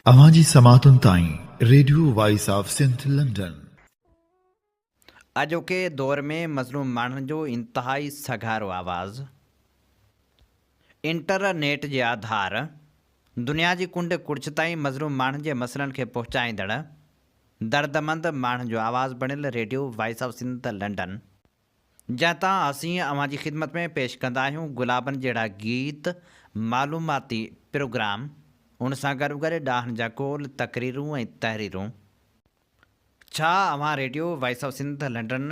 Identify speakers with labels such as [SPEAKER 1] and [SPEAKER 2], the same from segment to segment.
[SPEAKER 1] اوهان جي سماعتن تائين radio voice of Sindh London.
[SPEAKER 2] اڄوڪي دور ۾ مظلوم ماڻهن جو انتهائي سگهارو آواز انٽر نيٽ جي آڌار دنيا جي ڪنڊ ڪڙڇ تائين مظلوم ماڻهن جي مسئلن کي پهچائيندڙ دردمند ماڻهن جو آواز بڻيل radio voice of Sindh London جنهن تان اسين اوهان جي خدمت ۾ پيش ڪندا آهيون گلابن جهڙا گيت معلوماتي پروگرام ان سان گڏوگڏ ڏاهن جا قول، تقريرون ۽ تحريرون. ڇا اوهان radio voice of Sindh London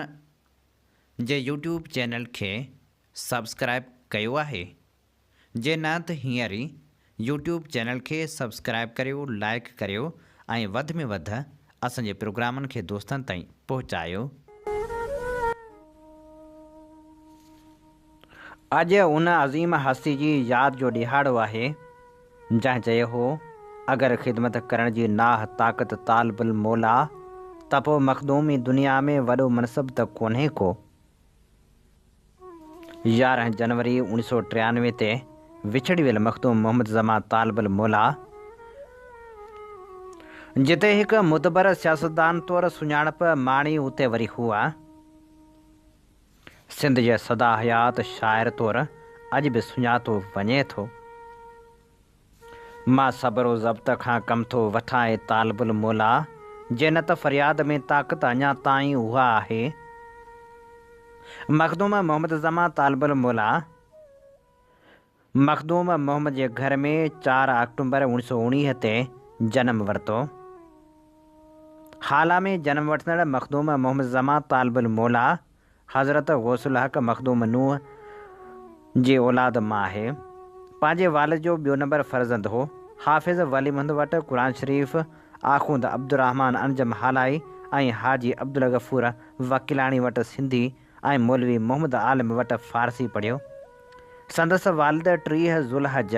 [SPEAKER 2] جي يوٽيوب چينل کي سبسڪرائيب ڪيو آهي؟ جي نه ته هينئر ئي يوٽيوب چينل کي سبسڪرائيب ڪريو، لائيڪ ڪريو ۽ وڌ ۾ وڌ اسان جي پروگرامن کي دوستن تائين پهچايو. اڄ ان عظيم هستي جي ياد جو ڏهاڙو آهي، جنهن چيو هو، اگر خدمت ڪرڻ جي ناهه طاقت طالب الموليٰ، ته پوء مخدومي دنيا ۾ وڏو منصب ته ڪونهي ڪو. 11 جنوري اوڻيهه سؤ 93 تي وڇڙي ويل مخدوم محمد زمان طالب الموليٰ، جتي هڪ مدبر سياستدان طور سڃاڻپ ماڻي اتي وري هو سنڌ جي سدا حيات شاعر طور اڄ به سڃاتو وڃي ٿو. مان صبر و ضبط کان ڪم ٿو وٺان اي طالب الموليٰ، جي نه ته فرياد ۾ طاقت اڃا تائين اها آهي. مخدوم محمد زمان طالب الموليٰ، مخدوم محمد جي گهر ۾ چار آڪٽومبر اوڻيهه سؤ اوڻيهه تي جنم ورتو. هالا ۾ جنم وٺندڙ مخدوم محمد زمان طالب الموليٰ حضرت غوث الحق مخدوم نوح جي اولاد مان آهي. پنهنجي والد جو ٻيو نمبر فرزند هو. حافظ ولي محمد وٽ قرآن شريف، آخوند عبدالرحمان انجم هالائي ۽ حاجي عبدالغفور وڪيلاڻي وٽ سنڌي ۽ مولوي محمد عالم وٽ فارسي پڙهيو. سندس والد 30 ذوالحج،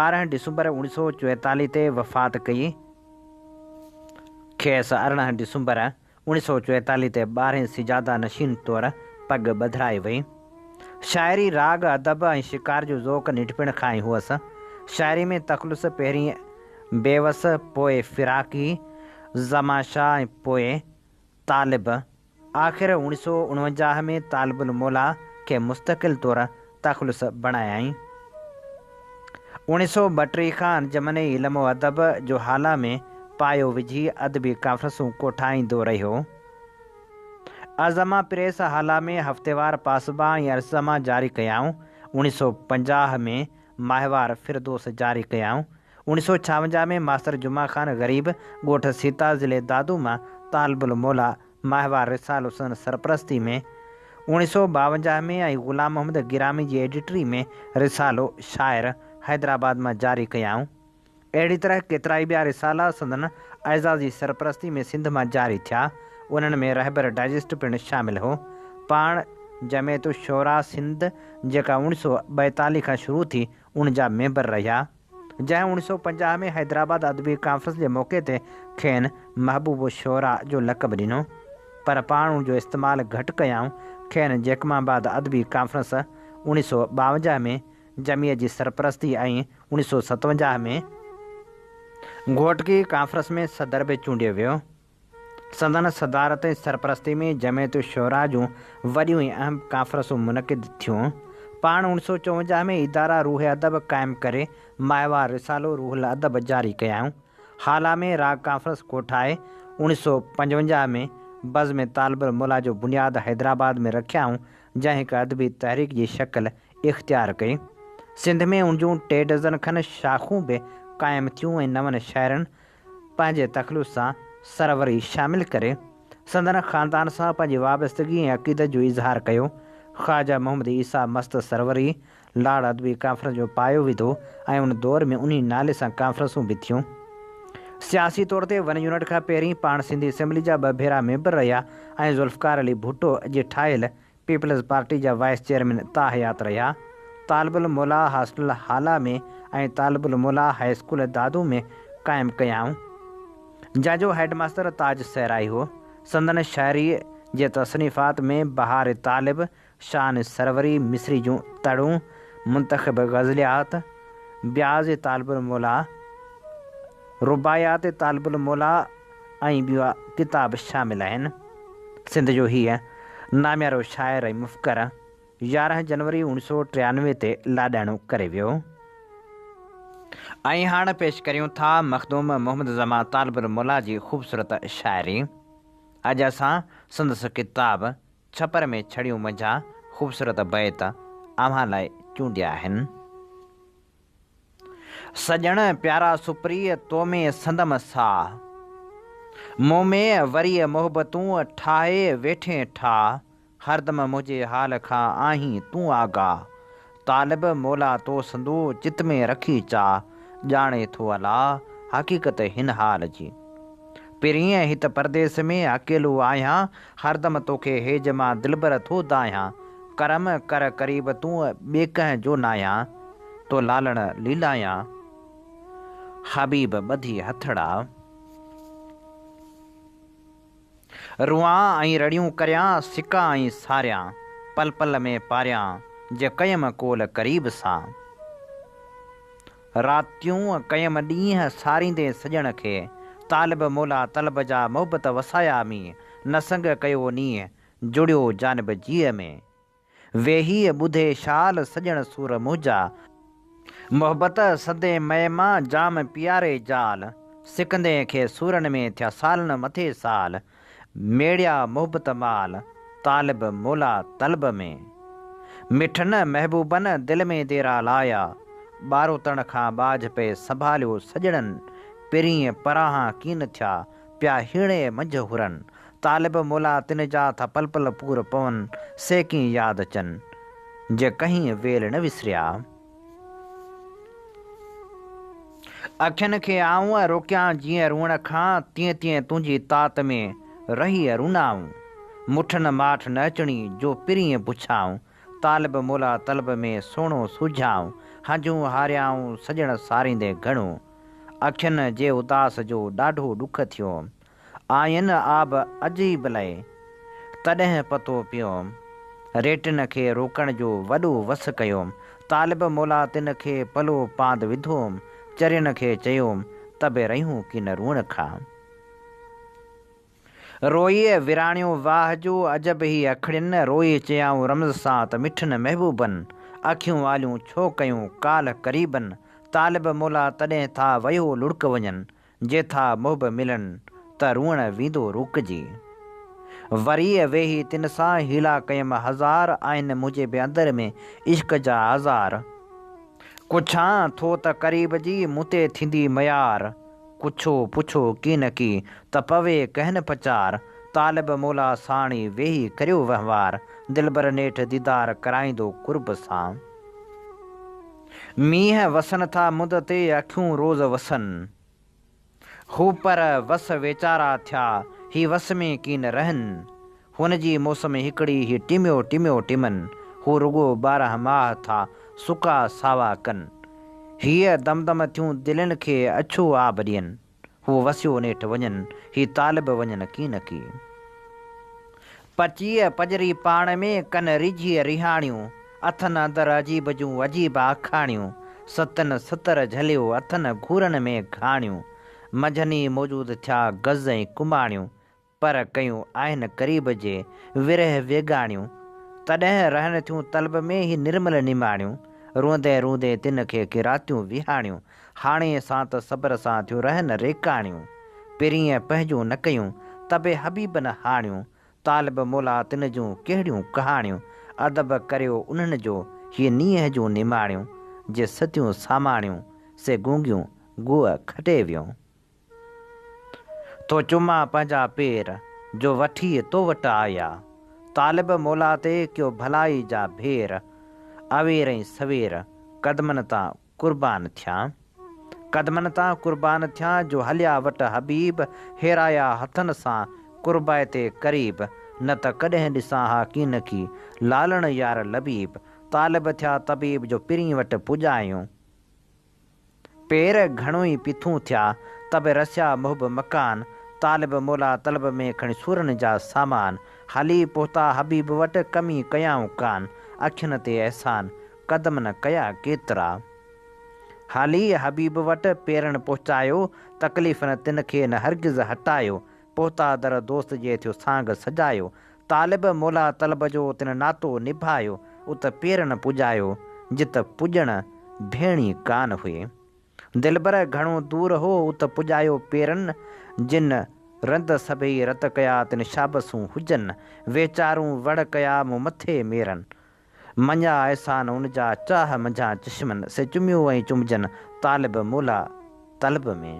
[SPEAKER 2] 12 ڊسمبر 1944 تي وفات ڪئي. کيس 18 ڊسمبر 1944 تي ٻارهين سجاده نشين طور پڳ ٻڌرائي وئي. شاعري، راڳ، ادب ۽ شڪار جو ذوق ننڍپڻ کان ئي هئس. شاعري ۾ تخلص پهرين بيوس، پوء فراقي، زمان شاهه ۽ پوء طالب، آخر 1949 ۾ طالب الموليٰ کي مستقل طور تخلص بڻايائين. 1932 کان انجمن علم و ادب جو هالا ۾ پايو وجهي ادبي ڪانفرنسون ڪوٺائيندو رهيو. الزمان پريس هالا ۾ هفتيوار پاسبان ۽ الزمان جاري ڪيائون. 1950 ۾ ماهوار فردوس جاري ڪيائون. 1956 ۾ ماستر جمعه خان غريب ڳوٺ سيتا ضلعي دادو مان طالب الموليٰ ماهوار رسالو سندن سرپرستي ۾ 1952 ۾ ۽ غلام محمد گرامي جي ايڊيٽري ۾ رسالو شاعر حيدرآباد مان جاري ڪيائون. اهڙي طرح ڪيترائي ٻيا رسالا سندن اعزازي سرپرستي ۾ سنڌ مان جاري ٿيا. انهن ۾ رهبر ڊائجسٽ پڻ شامل هو. پاڻ جمعيت الشعراء سنڌ جيڪا 1942 کان شروع ٿي ان جا ميمبر رهيا، جنهن 1950 ۾ حيدرآباد ادبي ڪانفرنس جي موقعي تي کين محبوب الشعراء جو لقب ڏنو، پر پاڻ ان جو استعمال گهٽ ڪيائون، کين جيڪب آباد ادبي ڪانفرنس 1952 ۾ جمعيت جي سرپرستي ۽ 1957 ۾ گهوٽڪي ڪانفرنس ۾ صدر به چونڊيو ويو. سندن صدارت ۽ سرپرستي ۾ جمعيت الشعراء جون وڏيون ۽ اهم ڪانفرنسون منعقد ٿيون. پاڻ 1954 ۾ اداره روح ادب قائم ڪري ماهوار رسالو روح الادب جاري ڪيائون. هالا ۾ راڳ ڪانفرنس ڪوٺائي 1955 ۾ بزم طالب الموليٰ جو بنياد حيدرآباد ۾ رکيائون، جنهن هڪ ادبي تحريڪ جي شڪل اختيار ڪئي. سنڌ ۾ ان جون ٽي ڊزن کن شاخون به قائم ٿيون ۽ نون شاعرن پنهنجي تخلص سان سروري شامل ڪري، سندن خاندان سان پنهنجي وابستگي ۽ عقيدت جو اظهار ڪيو. خواجه محمد عيسيٰ مست سروري لاڙ ادبي ڪانفرنس جو پايو وڌو ۽ ان دور ۾ انهي نالي سان ڪانفرنسون به ٿيون. سياسي طور تي ون يونٽ کان پهرين پاڻ سنڌي اسيمبلي جا ٻه ڀيرا ميمبر رهيا ۽ ذوالفقار علي ڀٽو جي ٺاهيل پيپلز پارٽي جا وائيس چيئرمين تاحيات رهيا. طالب الموليٰ هاسٽل هالا ۾ ۽ طالب الموليٰ هاء اسڪول دادو ۾ قائم ڪيائون، جنهن جو هيڊ ماستر تاج صحرائي هو. سندن شاعريء جي تصنيفات ۾ بهار طالب، شان سروري، مصري جون تڙون، منتخب غزليات، بياض طالب الموليٰ، رباعيات طالب الموليٰ ۽ ٻيا ڪتاب شامل آهن. سنڌ جو هيء ناميارو شاعر ۽ مفڪر 11 جنوري 1993 تي لاڏاڻو ڪري ويو. ۽ هاڻ پيش ڪريون ٿا مخدوم محمد زمان طالب الموليٰ جي خوبصورت شاعري. اڄ اسان سندس ڪتاب ڇپر ۾ ڇڙيون منجهان خوبصورت بيت اوهان لاء چونڊيا آهن. سڄڻ پيارا سپريء تو ۾ سندم ساهه. مون ۾ وريء محبتون ٺاهي ويٺين ٺاهه. هردم منهنجي حال کان آهين تون آگاهه. طالب مولا تو سندو چت ۾ رکي چاهه. ڄاڻي ٿو الله حقيقت هن حال جي. پرينء هت پرديس ۾ اڪيلو آهيان، هردم توکي هيج مان دلبر ٿو دانهيان، ڪرم ڪر قريب تون ٻي ڪنهن جو ناهيان، تو لالڻ ليلايان، حبيب ٻڌي هٿڙا. روئان ۽ رڙيون ڪريان، سڪان ۽ ساريان، پل پل ۾ پاريان، جي ڪيم قول قريب سان. راتيون ڪيم ڏينهن ساريندي سڄڻ کي، طالب مولا طلب جا محبت وسايا مينهن، نه سنگ ڪيو نينهن، جڙيو جانب جيء ۾. ويهي ٻڌي شال سڄڻ سور منهنجا. محبت سندي مئي مان جام پياري جال، سڪندي کي سورن ۾ ٿيا سالن مٿي سال، ميڙيا محبت مال، طالب مولا طلب ۾. مٺن محبوبن دل ۾ ديرا لايا، ٻاروتڻ کان ٻاجهه پئي سنڀاليو سڄڻن، پرينء پراهان ڪين ٿيا، پيا هيڻي منجهه هرن. طالب مولا تن جا ٿا پل پل پور پون، سي ڪين ياد اچن، جي ڪهين ويل نه وسريا. اکين کي آئون روڪيان جيئن روئڻ کان، تيئن تيئن تنهنجي تات ۾ رهي رونائون. مٺن ماٺ نه اچڻي جو پرينء پڇائون، طالب مولا طلب ۾ سهڻو سوجهائون. هنجون هاريائون سڄڻ ساريندي گهڻو، اکين جي اداس جو ڏاڍو ڏک ٿيوم. آين آب عجيب لئي، تڏهن پتو پيوم. ريٽن کي روڪڻ جو وڏو وس ڪيوم. طالب مولا تن کي پلو پاند وڌوم. چرين کي چيوم ته به رهيون ڪين روئڻ کان. روئي وراڻيو واهه جو عجب هي اکڙين، روئي چيائون رمز سان ته مٺن محبوبن، اکيون آليون ڇو ڪيون ڪالهه قريبن، طالب مولا تڏهن ٿا ويهو لڙڪ وڃن، جي ٿا محب ملن، ته روئڻ ويندو روڪجي. وريء ويهي تن سان حيلا ڪيم هزار، آهن منهنجي به اندر ۾ عشق جا آزار. ڪڇان ٿو ته قريب جي مون تي ٿيندي ميار، ڪڇو پڇو ڪينڪي ته پوي ڪنهن پچار، طالب مولا ساڻ ئي ويهي ڪريو وهنوار، دلبر نيٺ ديدار ڪرائيندو قرب سان. مينهن وسن ٿا مند تي اکيون روز وسن. هو پر وس ويچارا ٿيا هي وس ۾ ڪين رهن. هن جي موسم هڪڙي هي ٽميو ٽميو ٽمن. هو رڳو 12 ماهه ٿا سڪا ساوا ڪن. هيء دمدم ٿيون دلين کي اڇو آب ڏين. هو وسيو نيٺ وڃن، هي طالب وڃن ڪينڪي. پچيء پڄري پاڻ ۾، ڪن ريجهيء رهاڻيون، اٿن اندر عجيب جون عجيب آکاڻيون، ستن ستر جهليو اٿن گهورن ۾ گهاڻيون، منجهن ئي موجود ٿيا گز ۽ ڪماڻيون، پر ڪيون آهن قريب جي ورهه ويڳاڻيون، تڏهن رهن ٿيون طلب ۾ هي نرمل نماڻيون، روئندين روئندين تن کي ڪي راتيون ويهاڻيون، هاڻي سانت صبر سان ٿيون رهن ريڪاڻيون، پرينء پنهنجون نه ڪيون ته به حبيبن هاڻيون، طالب مولا تن جون ڪهڙيون ڪهاڻيون، ادب ڪريو انهن جو هي نينهن جون نماڻيون، جي ستيون ساماڻيون سي گونگيون گوء کٽي ويون. ٿو چمان پنهنجا پير، جو وٺي تو وٽ آيا. طالب مولا تي ڪيو ڀلائي جا ڀير. اوير ۽ سوير، قدمن تان قربان ٿيان. قدمن تان قربان ٿيان، جو هليا وٽ حبيب، هيرايا هٿن سان قربائتي قريب. نه ته ڪڏهن ڏسان ها ڪينڪي، لالڻ يار لبيب. طالب ٿيا طبيب، جو پرين وٽ پڄايون. پير گهڻو ئي پٿون ٿيا، ته به رسيا محب مڪان، طالب مولا طلب ۾ کڻي سورن جا سامان، هلي پهتا حبيب وٽ، ڪمي ڪيائون ڪان، اکين تي احسان، قدم نه ڪيا ڪيترا. هالي حبيب وٽ پيرن پهچايو، تڪليفن تن کي نه هرگز هٽايو. پهتا در دوست جي ٿيو سانگ سجايو. طالب مولا طلب جو تن ناتو نڀايو، ات پيرن پڄايو، جت پڄڻ ڀيڻي ڪان هئي. دلبر گهڻو دور هو، ات پڄايو پيرن، جن رند سڀئي رت ڪيا تن شابسون هجن، ويچارون وڙ ڪيا مون مٿي ميرن. مڃيا احسان ان جا چاهه منجهان چشمن، سي چميو ۽ چمجن طالب مولا طلب ۾.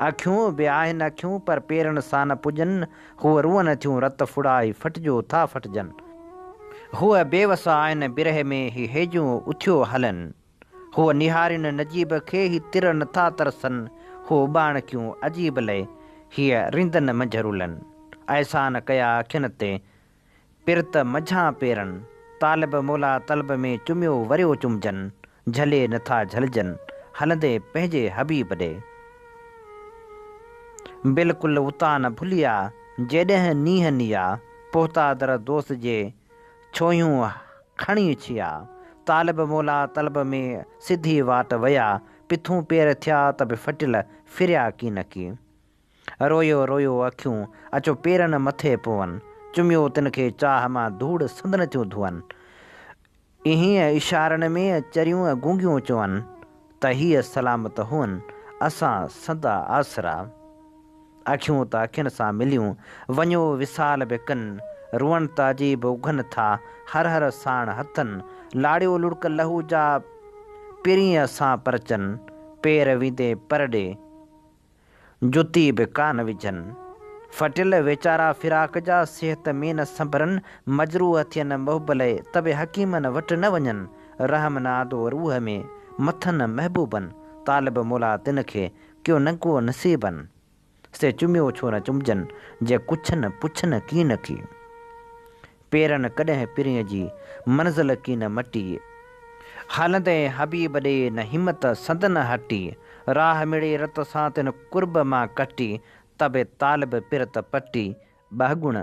[SPEAKER 2] اکيون به آهن اکيون پر پيرن سان نه پڄن، هو روئن ٿيون رت ڦڙائي ڦٽجو ٿا ڦٽجن. هو بيوس آهن برهه ۾ هي هيجون اٿيو هلن. هو نهارين نجيب کي هي تر نه ٿا ترسن، هو اٻاڻڪيون عجيب لئي هيء رندن منجهه رولن. احسان ڪيا اکين تي پرت منجهان پيرن، طالب مولا طلب ۾ چميو وريو چمجن، جهلي نه ٿا جهلجن، هلندي پنهنجي حبيب ڏي. بلڪل اتان نه ڀليا، جيڏهن نينهن نيا، پهتا در دوست جي، ڇوهيون کڻي ڇيا. طالب مولا طلب ۾ سڌي واٽ ويا، پٿون پير ٿيا ته به ڦٽيل ڦريا ڪينڪي. رويو رويو اکيون اچو پيرن مٿي پون، چميو تن کي چاهه مان ڌوڙ سندن ٿيون ڌوئن. ايهين اشارن ۾ چريون گونگيون چون، ته هيء سلامت هئن اسان سندا آسرا. اکيون ته اکين سان مليون وڃو وصال به ڪن، روئن ته عجيب اگهن ٿا هر هر ساڻ هٿن، لاڙيو لڙڪ لهو جا پرينء سان پرچن، پير ويندي پر ڏي. جتي به ڪانه وجهن. ڦٽيل ويچارا فراق جا صحت ۾ نه سنڀرن، مجروح ٿين محب لئي ته به حڪيمن وٽ نه وڃن، رحم نه آندو روح ۾ مٿن محبوبن، طالب مولا تن کي ڪيو ننگو نصيبن. سي چميو ڇو نه چمجن، جي ڪڇن پڇن ڪين ڪي. پيرن ڪڏهن پرينء جي منزل ڪين مٽي. هلندين حبيب ڏي نه همت سندن هٽي. راهه مڙي رت سان تن قرب مان ڪٽي. ته به طالب پرت پٽي ٻهڳڻ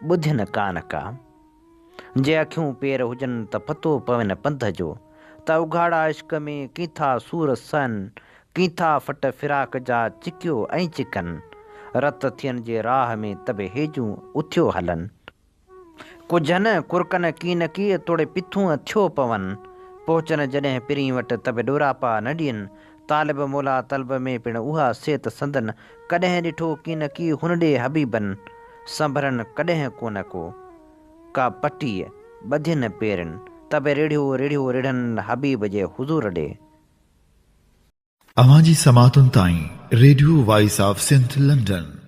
[SPEAKER 2] ٻڌين ڪان ڪا. جي اکيون پير هجن ته پتو پوين پنڌ جو. ته اگهاڙا عشق ۾ ڪين ٿا سور سهن. ڪين ٿا ڦٽ فراق جا چڪيو ۽ چڪن. رت ٿين جي راهه ۾ ته به هيجون اٿيو هلن. ڪجهن ڪرڪن ڪين ڪي توڙي پٿون ٿيو پون. پهچن جڏهن پرين وٽ ته به ڏوراپا نه ڏين. طالب مولا طلب ۾ پڻ اها سيت سندن. ڪڏهن ڏٺو ڪين ڪي هن ڏي حبيبن. سنڀرن ڪڏهن ڪونه ڪو. ڪا پٽي ٻڌين پيرين. ته به رڙهيو رڙهيو رڙهن حبيب جي حضور ڏي.
[SPEAKER 1] اوهان جي سماعتن تائين radio voice of Sindh London.